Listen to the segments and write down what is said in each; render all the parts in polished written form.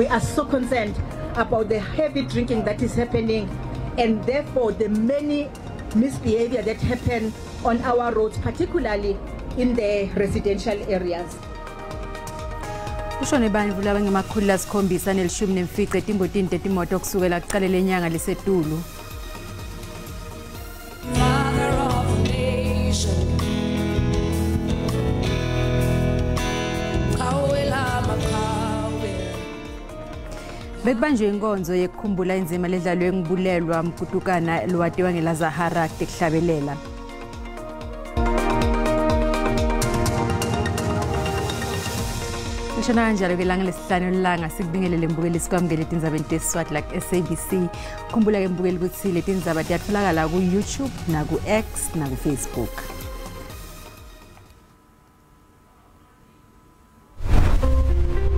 We are so concerned about the heavy drinking that is happening and therefore the many misbehavior that happen on our roads, particularly in the residential areas. Kushone bantfu labangema-715 etingotini tetimoto kusukela kucale lenyanga lesetulu. Father of the nation. Qhawe lamaqhawe. Bekubanjwe inkonzo yekukhumbula indzima ledlalwe ngubulelwa Mkutukana lowatiwa ngelazahara tekuhlabelela. Lishona kanjalo ke langa lesihlanu lilanga sikubingelele mbukeli sikwamukele etindzabeni tesiswati la ku-SABC. Khumbula ke mbukeli kutsi letindzaba tiyatfolakala ku-YouTube naku-X naku-Facebook.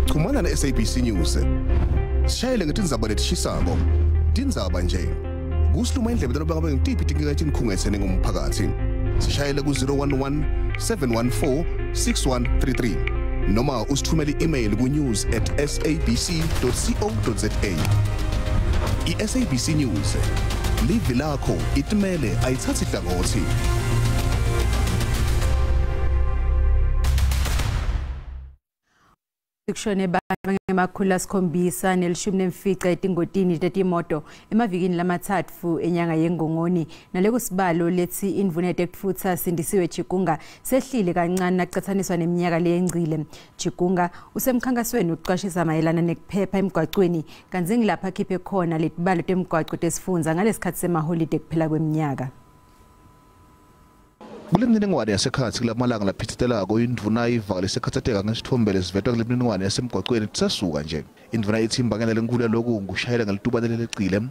Chumana ne-SABC News. Sishayele ngetindzaba letishisako. Tindzaba nje. Kusiluma indlebe noma ngabe ngitiphi tinkinga etinikhungethene ngumphakathi. Sishayele ku-011 714 6133 noma usithumele i-email ku-news@sabc.co.za. I-SABC News. Livi lakho itimele ayithathi hlangothi. Kushone bantfu 715 etingotini tetimoto emavikini lamathatfu enyanga yengongoni nalekusibalo letsi indvuna yetekutfutsa Sindisiwe Chikunga sehlile kancane nakucatsaniswa neminyaka leyengcile. Chikunga usemkhankasweni wekuqwashisa mayelana nekuphepha emgwacweni kantsi ngilapha akhiphe khona letibalo temgwaco tesifundza ngalesikhatsi semaholide kuphela kweminyaka. Kule mininingwane yasekhatsi kulamalanga laphitsitelako indvuna ivakalise ikhatsateka ngesitfombe lesivetwa kule mininingwane yasemgwacweni tisasuka nje. Indvuna itsi imbangela lenkulu yaloku ngushayela ngelitubane lelecile,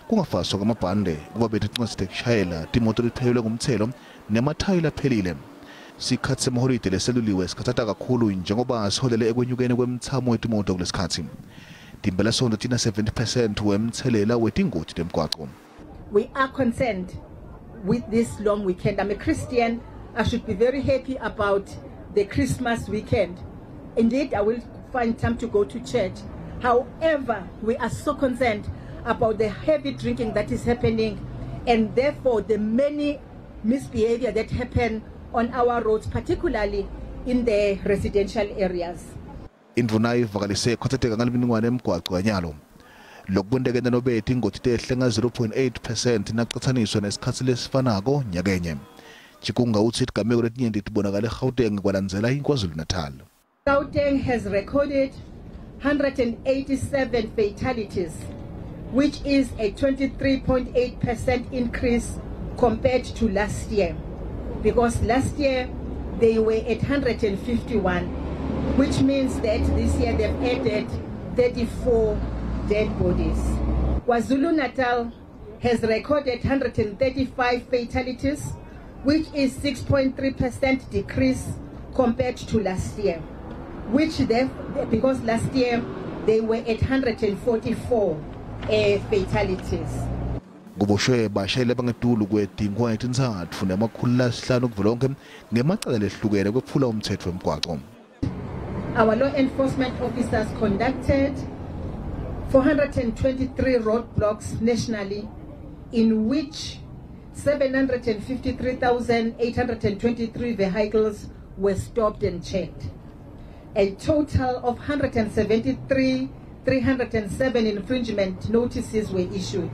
kungafaswa kwamabhande, kuba bete tincwadzi tekushayela, timoto letiphelelwe ngumtselo nemathayi laphelile. Sikhatsi semaholide leseluliwe sikhatsata kakhulu njengoba siholele ekwenyukeni kwemtsamo wetimoto kulesikhatsi. Timpelasonto tina 70% wemtselela wetingoti temgwaco. We are concerned with this long weekend. I'm a Christian. I should be very happy about the Christmas weekend. Indeed, I will find time to go to church. However, we are so concerned about the heavy drinking that is happening and therefore the many misbehavior that happen on our roads, particularly in the residential areas. Indvuna ivakalise ikhatsateka ngalemininingwane emgwaco yanyalo. Loku kwenteke nobe tingoti tehle nga-0.8% nacatsaniswa nesikhatsi lesifanako nyakenye. Chikunga utsi tigameko letinyenti tibonakala eGauteng kwalandzela iKwaZulu-Natal. Gauteng has recorded 187 fatalities, which is a 23.8% increase compared to last year, because last year they were at 151, which means that this year they've added 34 dead bodies. KwaZulu-Natal has recorded 135 fatalities, which is 6.3% decrease compared to last year, because last year they were at 144 fatalities. Kuboshwe bashayeli abangetulu kwetinkhwane 3 500 kuvelonkhe ngemacala lehlukene kwephula umthetho wemgwaco. Our law enforcement officers conducted 423 roadblocks nationally, in which 753,823 vehicles were stopped and checked. A total of 173,307 infringement notices were issued.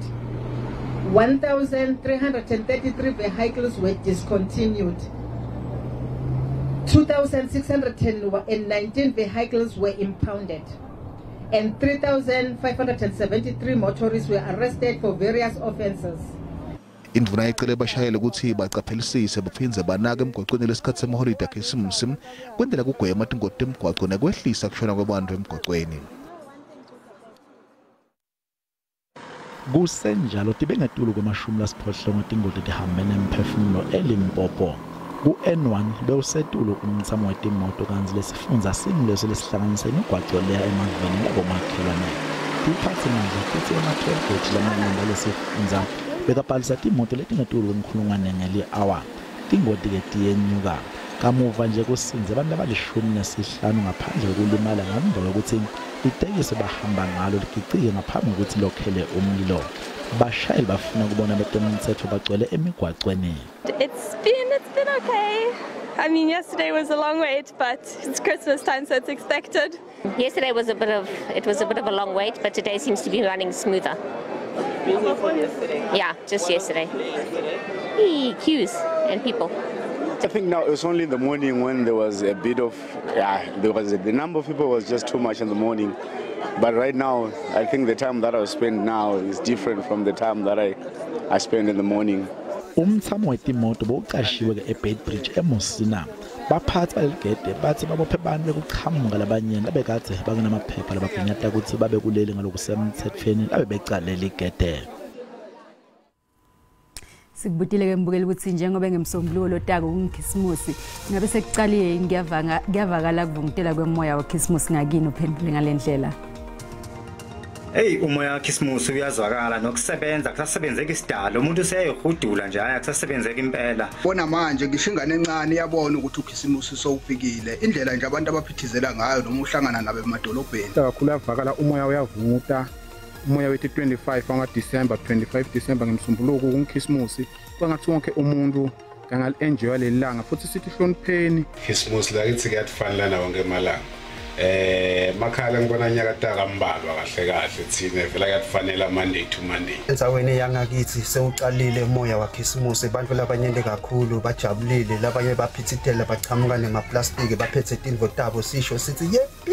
1,333 vehicles were discontinued. 2,619 vehicles were impounded, and 3,573 motorists were arrested for various offenses. Indvuna icele bashayeli kutsi bacaphelisise baphindze banake emgwacweni lesikhatsi semaholide akhisimusi kwentela kugwema tingoti temgwaco nekwehlisa kushona kwebantfu emgwacweni. Kusenjalo tibe ngetulu kwema-80 tingoti tihambe nemphefumulo eLimpopo. Ku-N1 bewusetulu umtsamo wetimoto kantsi lesifundza singuleso lesihlanganisa imigwaco leya emaveni labomakhelwane. Tiphatsimandla titsi ema-tollgate lamanyenti alesifundza bekabhalisa timoto letingetulu kwenkhulungwane ngeli-awa. Tingoti-ke tiyenyuka. Kamuva nje kusindze abantu labalishumi nesihlanu ngaphandle kwekulimala ngemva kwekutsi Itekisi bahamba ngalo ligicike ngaphambi kokuthi lokhele umlilo. Bashayeli bafuna kubona betemtsetfo bagcwele emigwacweni. It's been okay. I mean, yesterday was a long wait, but it's Christmas time, so it's expected. Yesterday was a bit of a long wait, but today seems to be running smoother. Yesterday? Yeah, just yesterday. Queues and people. I think now it was only in the morning when there was a bit of, the number of people was just too much in the morning. But right now, I think the time that I spend now is different from the time that I spend in the morning. Umthamo wetimoto bowuqashiwe eBeitbridge eMusina. Baphathi baleligede bathi babophe abantu bekuqhamuka labanyeni labekade bangenamaphepha labagunyata ukuthi babe kuleli ngalokusemthethweni labe becaleli igede. Sikubutile ke mbukeli ukuthi njengoba ngemsombuluko lotako kungikhisimusi ngabe sekuqalile ngiyavakala kuvungutela kwemoya wekhisimusi ngakini uphendule ngalendlela. Hey, umoya wekhisimusi uyazwakala nokusebenza kusasebenzeka isidalo, umuntu useyahudula nje haya kusasebenzeka impela. Bona manje ngisho ingane encane iyabona ukuthi ukhisimusi sowufikile, indlela nje abantu abaphithizela ngayo noma uhlangana nabo emadolobheni. Kakhulu avakala umoya uyavunguta. Umoya wethu 25 wangaDecember, 25 December ngemsombuluko kungikhisimusi, kwangathi wonke umuntu angal-enjoy leli langa futhi sithi hlonipheni. Khisimusi lakithi kuyafanelana wonke emalanga. Makhala ngibona nyakata kambalwa kahle kahle thina vela kuyafanela Monday to Monday. Endzaweni yangakithi sewucalile umoya wakhisimusi, abantu labanyenti kakhulu bajabulile, labanye baphithitela bachamuka nemaplastiki baphethe tindvo tabo sisho sithi yepi.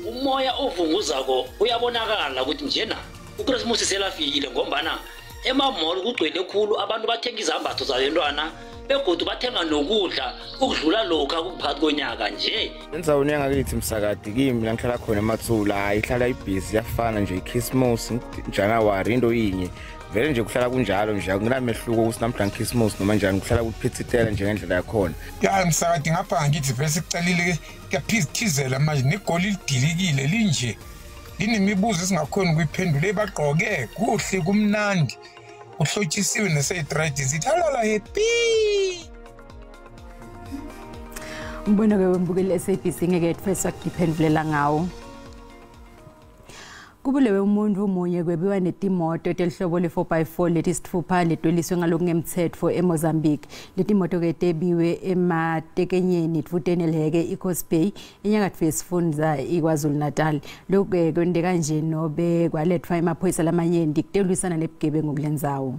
Umoya ovunguzako uyabonakala ukuthi njena uChristmas selafikile ngombana emamall kugcwele khulu, abantu bathenga izambatho zabantwana begodu bathenga nokudla ukudlula lokho akuphakathi konyaka nje. Endzaweni yangakithi msakadi kimi la ngihlala khona eMathula ihlala ibhizi yafana nje iChristmas January into yinye vele nje kuhlala kunjalo nje akunamehluko ukuthi namhla ngeChristmas noma njani kuhlala kuphithitela nje ngendlela yakhona. Ya msakadi ngapha ngithi vele sicalile kuyaphithizela manje negoli lidilikile linje linemibuzo esingakhona ukuyiphendula, ebagqoke kuhle kumnandi kuhlotshisiwe neseyitradis ithi halala happy. Umbono ke wembukeli SABC ngeke ethweswa kuphendvulela ngawo. Kubulewe umuntu munye kwebiwa netimoto telihlobo le-4x4 letisitfupha letweliswe ngalokungemtsetfo eMozambique. Letimoto ke tebiwe ematekenyeni dvuteni leheke iCoast Bay enyakatfo yesifundza iKwaZulu Natal. Lokhu kwenteka nje nobe kwaletfwa emaphoyisa lamanyenti kutelwisana nebugebengu kulendzawo.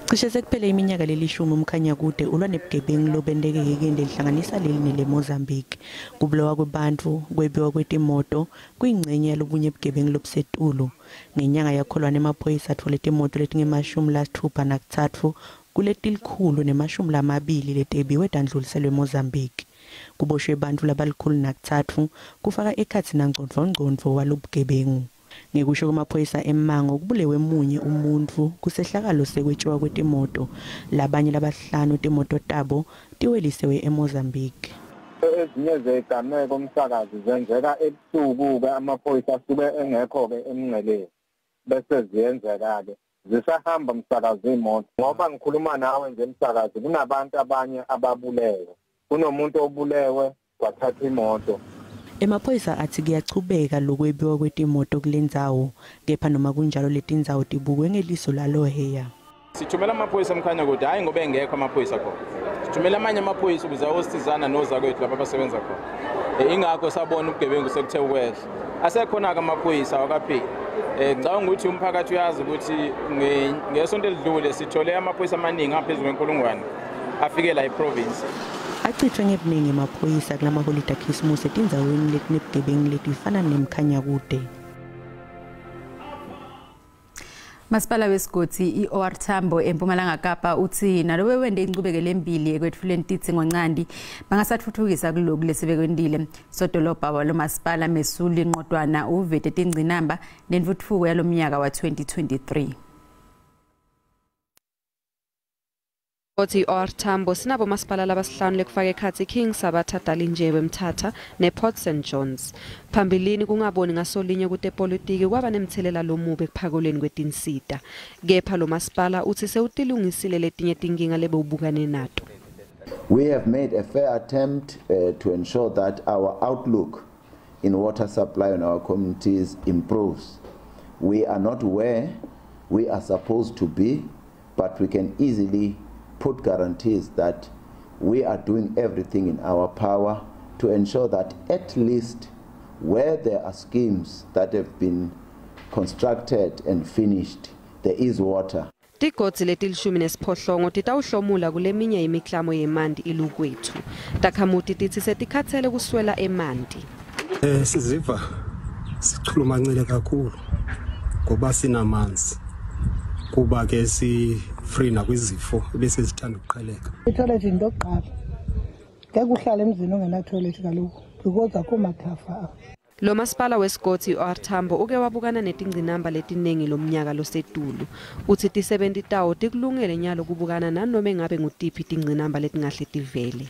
Cishe sekuphele iminyaka lelishumi uMkhanyakude ulwa nebugebengu lobenteke kende lihlanganisa leli neleMozambique. Kubulawa kwebantu, kwebiwa kwetimoto kuyingcenye yalobunye bugebengu lobusetulu. Ngenyanga yakholwane emaphoyisa athole timoto letingemashumi63 kuletilikhulu nemashumi lamabili letebiwe tandluliselwe eMozambique. Kuboshwe bantu labalikhulu kufaka ekhatsi nangcondvongcondvo walobugebengu. Ngekusho kwamaphoyisa eMmango kubulewe munye umuntu kusehlakalo sekwetshiwa kwetimoto, labanye labahlanu timoto tabo tiwelisewe eMozambique. Ezinye zegameko umsakazi zenzeka ebusuku-ke, amaphoyisa asuke engekho-ke emngceleni bese ziyenzeka-ke zisahamba msakazi imoto. Ngoba ngikhuluma nawe nje msakazi, kunabantu abanye ababulewe, kunomuntu obulewe wathatha imoto. Emaphoyisa athi kuyachubeka lokwebiwa kwetimoto kulendzawo, kepha noma kunjalo letindzawo tibukwe ngeliso laloheya. Sithumela amaphoyisa eMkhanyakude, hayi ngoba engekho amaphoyisa khona. Sithumela amanye amaphoyisa ukuze ayosizana nozakwethu lapha abasebenza khona. Ingakho sabona ubugebengu sekuthe ukwehla. Asekhona-ke amaphoyisa awakapheli. Ngicabanga ukuthi umphakathi uyazi ukuthi ngesonto elidlule sithole amaphoyisa amaningi ngaphezu kwenkulungwane afike la eprovince. Achithwe ngebuningi emaphoyisa kulamaholide akhisimusi etindzaweni letinebugebengu letifana neMkhanyakude. Masipala wesigodi iOR Tambo eMpumalanga Kapa uthi nalobe wende incubekelo embili ekwetfuleni tidzingo ncandi bangasathuthukisa kuloku lesebekwentile. Sodolobha walo masipala Mesuli Nqotwana uvete tingcinamba nentfutfuko yalomnyaka wa-2023. Othi OR Tambo sinabo masipala labasihlanu lekufaka ekhatsi King Sabatha Dalinjewe Mthatha nePort St Johns. Phambilini kungaboni ngasolinye kutepolitiki kwaba nemthelela lomubi ekuphakulweni kwetinsita. Kepha lo masipala uthi sewutilungisile letinye tinkinga lebewubukane nato. We have made a fair attempt to ensure that our outlook in water supply in our communities improves. We are not where we are supposed to be, but we can easily put guarantees that we are doing everything in our power to ensure that at least where there are schemes that have been constructed and finished, there is water. Tigodzi leti-18 titawuhlomula kuleminye imiklamo yemanti ilukwethu. Takhamuti titsi setikhatsele kuswela emanti. Siziva sichulumancile kakhulu ngoba sinamanzi kuba ke si free nakwizifo ebesizithanda ukuqheleka. Itoilet into yokuqala. Ngeke uhlale emzini ongena toilet kaloku because akho mathafa. Lo masipala wesigodzi u-OR Tambo uke wabukana netingcinamba letinengi lomnyaka losetulu. Utsi tisebenti tawo tikulungele nyalo kubukana nanome ngabe ngutiphi tingcinamba letingahle tivele.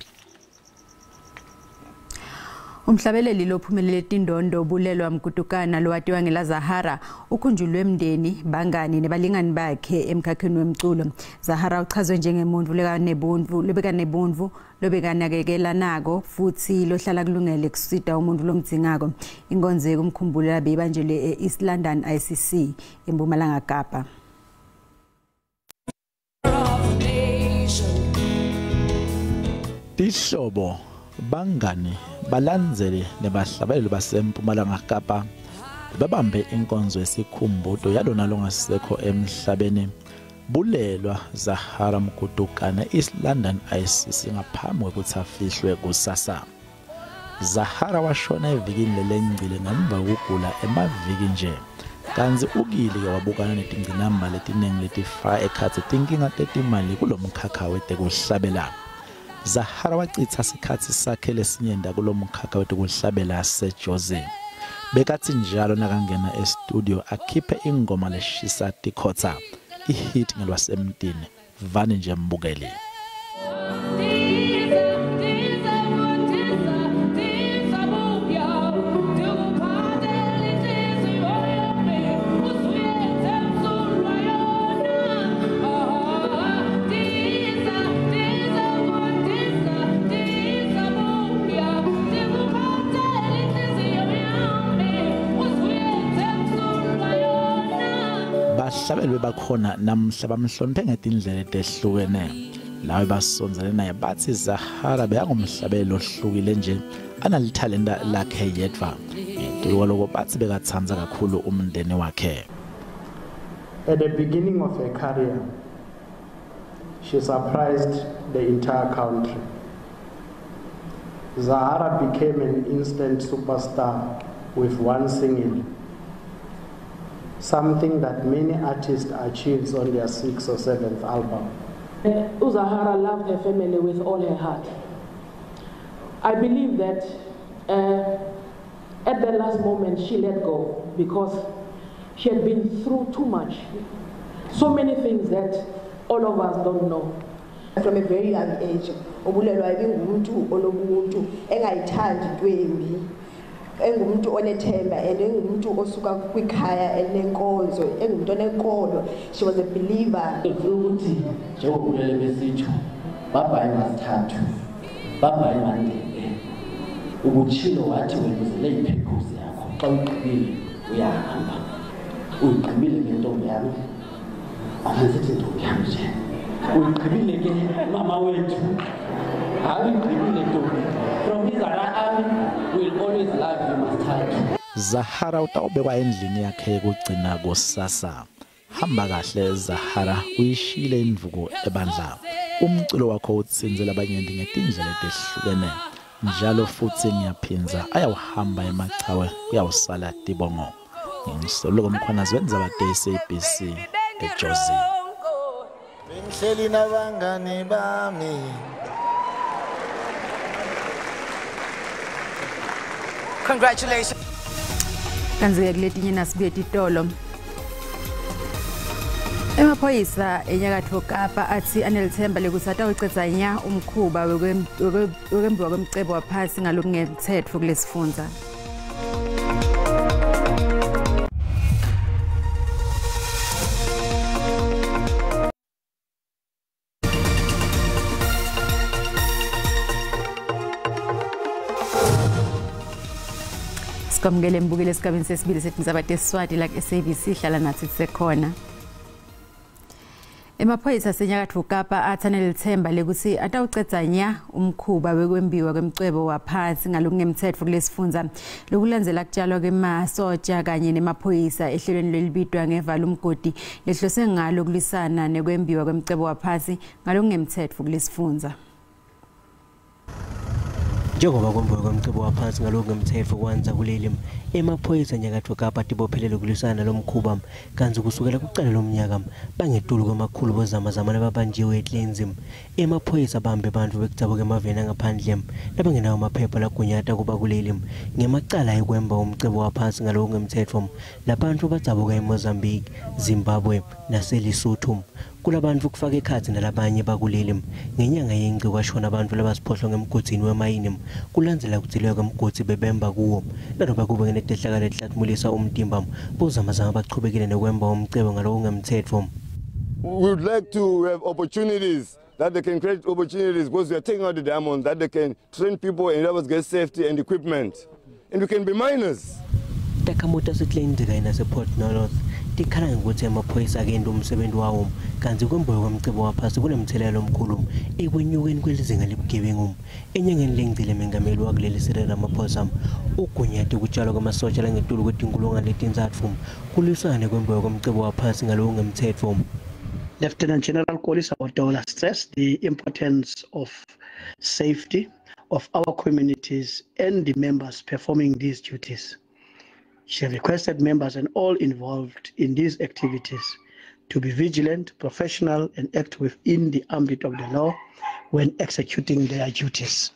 Umhlabeleli lophumelele tindondo Bulelwa Mkutukana lowatiwa ngela Zahara ukhunjulwe emndeni, bangani nebalingani bakhe emkhakheni wemculo. Zahara uchazwe njengemuntu lobekanebuntfu lobekanakekelanako futsi lohlala kulungele kusita umuntu lomdzingako. Inkonzo yekumkhumbula beyibanjelwe e-East London ICC eMpumalanga Kapa. Tihlobo, bangani, balandzeli nebahlabeleli baseMpumalanga Kapa babambe inkonzo yesikhumbuto yalona longasekho emhlabeni Bulelwa Zahara Mkutukana East London ICC ngaphambi kwekutsi afihlwe kusasa. Zahara washona evikini lelengcile ngemva kokugula emaviki nje, kantsi ukile wabukana netingcinamba letinengi letifaka ekhatsi tinkinga tetimali kulomkhakha wetekuhlabela. Zahara wacitsa sikhatsi sakhe lesinyenti kulomkhakha wetekuhlabela seJozi. Bekatsi njalo nakangena e-studio akhiphe ingoma leshisa tikhotsa, i-hit ngelwasemtini, vane nje mbukeli. Bahlabelwe bakhona namhla bamhloniphe ngetindlela letehlukene. Lawe basondzele naye batsi Zahara bekangumhlabeleli lohlukile nje analithalenta lakhe yedvwa. Ngetulu kwaloko batsi bekatsandza kakhulu umndeni wakhe. At the beginning of her career, she surprised the entire country. Zahara became an instant superstar with one single, something that many artists achieve on their 6th or 7th album. Zahara loved her family with all her heart. I believe that at the last moment she let go because she had been through too much. So many things that all of us don't know. From a very young age, uBulelwa ebingumuntu olobuntu, engayithandi into embi, engumuntu onethemba and engumuntu osuka kwikhaya elinenkonzo, engumuntu onenkolo. She was a believer. Ukuthi njengoBulele besitsho, babhayi masithathu, babhayi mandebe, ubutshilo wathi wena uzele ipurpose yakho, xa uyigqibile uyahamba. Uyigqibile ke ntombi yami, anisithi ntombi yami nje, uyigqibile ke mama wethu, hayi uyigqibile ntombi. From Izara Army, we'll always love you, Masithathu. Zahara utawubekwa endlini yakhe yekugcina kusasa. Hamba kahle Zahara, uyishiyile indvuku ebandla. Umculo wakho utsintse labanyenti ngetindlela letehlukene. Njalo futsi ngiyaphindza ayawuhamba emachawe kuyawusala tibongo. NginguSoloko Mkhwanazi wendzaba te-SABC eJozi. Bengihleli nabangani bami. Congratulations. Kanzi-ke kuletinye nasibuye titolo. Emaphoyisa eNyakatfo Kapa atsi anelithemba lekutsi atawucedza nya umkhuba wekwembiwa kwemcebo waphasi ngalokungemtsetfo kulesifundza. Sikwamukele mbukele esigabeni sesibili setindzaba tesiswati la ku-SABC, hlala natsi sisekhona. Emaphoyisa aseNyakatfo Kapa athanele litsemba lekutsi atawucedza nya umkhuba wekwembiwa kwemcebo waphansi ngalokungemtsetfo kulesifundza, lokulandzela kutshalwa kwemasotsha kanye nemaphoyisa ehlelweni lelibitwa ngevala umgodi lehlose ngalo kulwisana nekwembiwa kwemcebo waphansi ngalokungemtsetfo kulesifundza. Njengoba kwembiwa kwemcebo waphansi ngalokungemtsetfo kwandza kuleli, emaphoyisa eNyakatfo Kapa atibophelele kulwisana nalomkhuba, kantsi kusukela kucala lomnyaka bangetulu kwemakhulu bozamazama lababanjiwe eKleinzim. Emaphoyisa abambe bantfu bekudzabuka emaveni angaphandle labangenawo amaphepha lagunyata kuba kuleli ngemacala ekwemba umcebo waphansi ngalokungemtsetfo. Labantfu badzabuka eMozambique, Zimbabwe naseLesotho. Kulabantfu kufaka ekhatsi nalabanye bakuleli. Ngenyanga yengci kwashona bantfu labasiphohlongo emgodzini wemayini kulandzela kudzileka kwemgodzi bebemba kuwo. Nanoba kube ngenetehlakalo letihlatimulisa umtimba, bozamazama bachubekile nekwemba umcebo ngalokungemtsetfo. We would like to have opportunities that they can create opportunities because we are taking out the diamonds, that they can train people and help us get safety and equipment. And we can be miners. Takhamuti taseKleinzim kanye nasePort Nolloth tikhala ngekutsi emaphoyisa akenti umsebenzi wawo, kantsi kwembiwa kwemcebo waphasi kunemtselela lomkhulu ekwenyukeni kwelizinga lebugebengu. Enyangeni lengcile mengameli wakuleli Cyril Ramaphosa ugunyate kutshalwa kwemasotsha langetulu kwetinkulungwane letintsatfu kulwisana nekwembiwa kwemcebo waphasi ngalokungemtsetfo. Lieutenant General Kolisa Otola stressed the importance of safety of our communities and the members performing these duties. She requested members and all involved in these activities to be vigilant, professional, and act within the ambit of the law when executing their duties.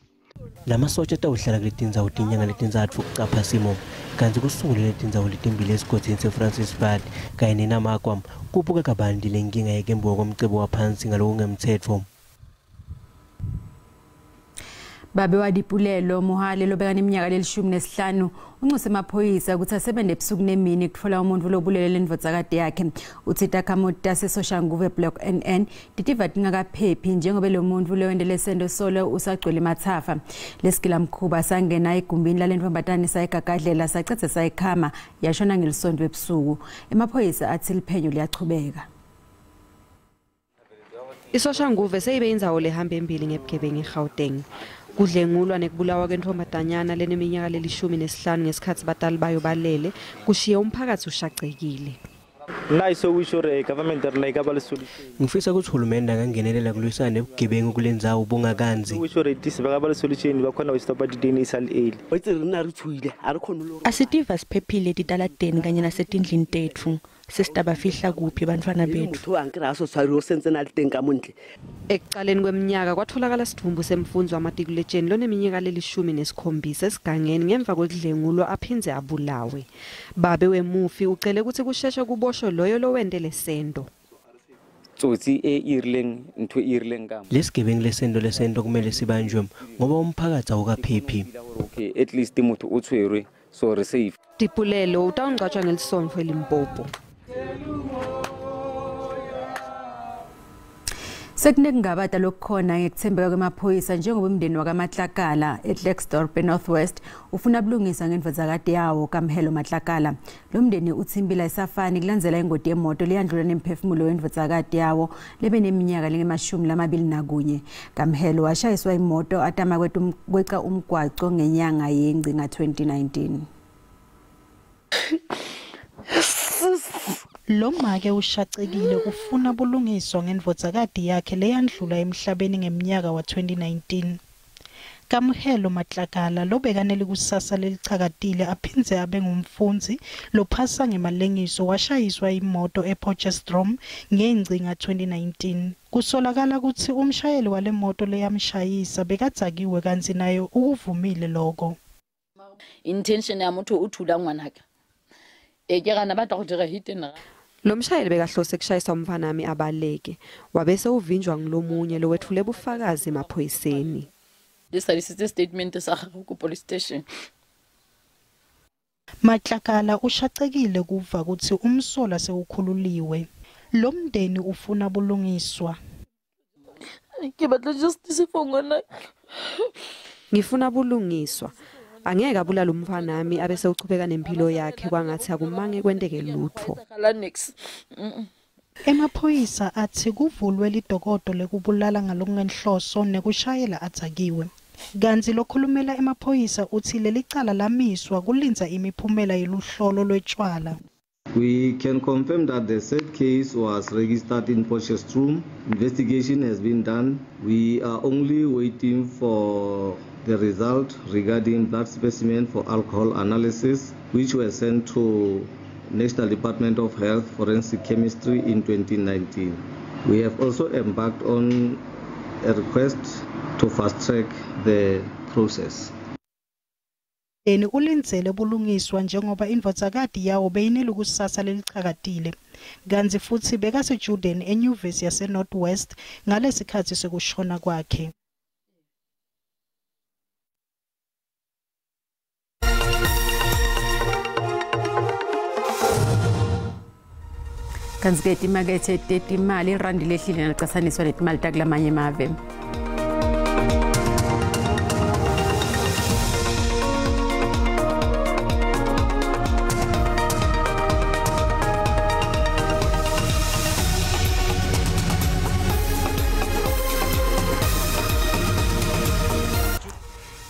Lamasotsha atawuhlala kuletindzawo tinyanga letintsatfu kucapha simo, kantsi kusungulwe letindzawo letimbili esigodzini seFrancis Baard kanye neNamakwa kubuka kabanti lenkinga yekwembiwa kwemcebo waphansi ngalokungemtsetfo. Babe wa Dipulelo Mohale lobeka neminyaka leli-15 uncuse emaphoyisa kutsi asebente ebusuku nemini kutfola umuntfu lobulele lendvodzakati yakhe. Utsi takhamuti taseSoshanguve Block NN titiva tingakaphephi njengoba lo muntfu lowente lesento solo usagcwele ematsafa. Lesigilamkhuba sangena egumbini lalentfombatane sayigagadlela sacedza sayikhama yashona ngelisontfo ebusuku. Emaphoyisa atsi liphenyo liyachubeka. ISoshanguve seyibe indzawo lehamba embili ngebugebengu eGauteng. Kudlengulwa nekubulawa kwentombazanyana leneminyaka leli-15 ngesikhatsi batali bayo balele kushiye umphakathi ushacekile. Ngifisa kutsi hulumende angangenelela kulwisana nebugebengu kulendzawo bungakandzi. Asitiva siphephile etitaladeni kanye nasetindlini tetfu. Sesitabafihla kuphi bantfwana betfu? Ekucaleni kweminyaka kwatholakala sidvumbu semfundzi wamatikuletsheni loneminyaka leli-17 esigangeni ngemva kwekudlengulwa aphindze abulawe. Babe wemufi ucele kutsi kusheshe kuboshwe loyo lowente lesento. Lesigebengu lesento kumele sibanjwe ngoba umphakathi awukaphephi. Okay, at least motho o tshwerwe, so re safe. Dipulelo utawungcwatjwa ngelisontfo eLimpopo. Sekunekungabata lokukhona ngekuthembeka kwemaphoyisa njengoba umndeni wakaMatlakala eKlerksdorp eNorth West ufuna bulungisa ngendvodzakati yawo Kamhelo Matlakala. Lo mndeni utsi impilo ayisafani kulandzela ingoti yemoto leyandlula nemphefumulo wendvodzakati yawo lebe neminyaka lengama-21. Kamhelo washayiswa imoto atama kweca umgwaco ngenyanga yeNgci nga-2019. Lo make ushacekile ufuna bulungiswa ngendvodzakati yakhe leyandlula emhlabeni ngemnyaka wa-2019. Kamhelo Matlakala lobekane likusasa lelichakatile aphindze abe ngumfundzi lophasa ngemalengiso washayiswa imoto ePotchefstroom ngengci nga-2019. Kusolakala kutsi umshayeli wale moto leyamshayisa bekadzakiwe kantsi naye ukuvumile loko. Intention ya motho o thula ngwanaka. E ke gana batla go dira hit nna. Lo mshayeli bekahlose kushayisa umfanami abaleke wabese uvinjwa ngilomunye lowethule bufakazi emaphoyiseni. Le sadisitse statement sa gagwe ko police station. Matlakala ushacekile kuva kutsi umsolwa sewukhululiwe. Lo mndeni ufuna bulungiswa. Ke batla justice for ngwana. Ngifuna bulungiswa. Angeke abulale umntfwanami abese uchubeka nempilo yakhe kwangatsi akumange kwenteke lutfo. Emaphoyisa atsi kuvulwe lidokodo lekubulala ngalokungenhloso nekushayela adzakiwe. Kantsi lokhulumela emaphoyisa utsi lelicala lamiswa kulindza imiphumela yeluhlolo lwetjwala. We can confirm that the said case was registered in Potchefstroom. Investigation has been done. We are only waiting for the result regarding blood specimen for alcohol analysis, which were sent to National Department of Health Forensic Chemistry in 2019. We have also embarked on a request to fast-track the process. Umndeni ulindzele bulungiswa njengoba indvodzakati yawo beyinelikusasa lelichakatile. Kantsi futsi bekasejuden enyuvesi yase-North West ngalesikhatsi sekushona kwakhe. Kantsi-ke timakethe tetimali irandi lehlile nalicatsaniswa netimali takulamanye emave.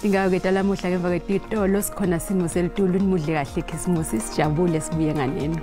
Ingako-ke talamuhla ngemva kwetitolo sikhona simo selitulu nimudle kahle ikhisimusi sijabule sibuye nganeno.